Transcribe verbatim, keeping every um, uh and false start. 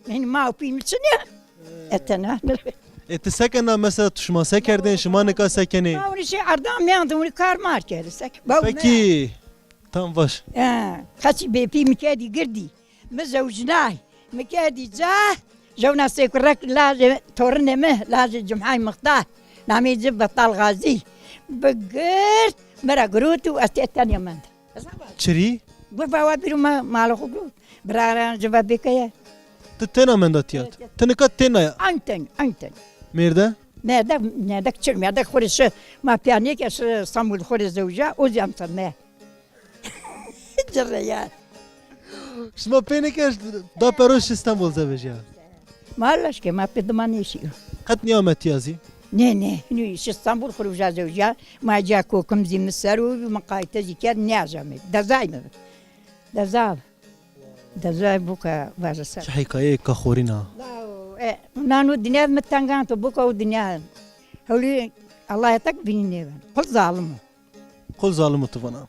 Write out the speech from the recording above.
Hîn ma û pî mi çin ya. E tena. E ti se kena mesela, tu şima se kerdên, şima nika se kenê? Ma ûnî şey erdan mîyan de ûnî kar mar kerdî se. Pekî, tam baş. E, qeçî bê pî mi kerdî girdî. Mi zewcnay. Mi kerdî ca. Jewna sê kurek lajê torunê mi, lajê Cumhay Mixtar. Namê ci Betal Gazî. Bi gird mi ra girot û ez tê tenya mend. Çirî? Gu bawa bîro ma mala xo gu. Biraran ci va bêkeye. Ti tena menda tîya? Evet, evet. Ti nika tena ya? Aynı ten, aynı ten. Mêrde? Mêrde, mêrde çir, mêrde xo rê şi, ma pîya nêke şi Stenbul xo rê zewja, o zî emser me. Ci rê ya. Şima pê nêke da pero şi Stenbul zewja? Ma leşke, ma pê dima nêşîyo. Qet nîyame tîya zî? Nê, nê, nê, şi Stenbul xo rê uja zewja, ma ca kokim zî mi ser û mi qayte zî kerd, nêajame. Dezay mi. Dezay. Dezay buka vaje ser. Çi hîkayeyêka xorîn a. Lao, e, nano dinya mi tengan to, buka û dinya. Hewlî Allah tek bînî nêben. Qul zalim o. Qul zalim o tu vana.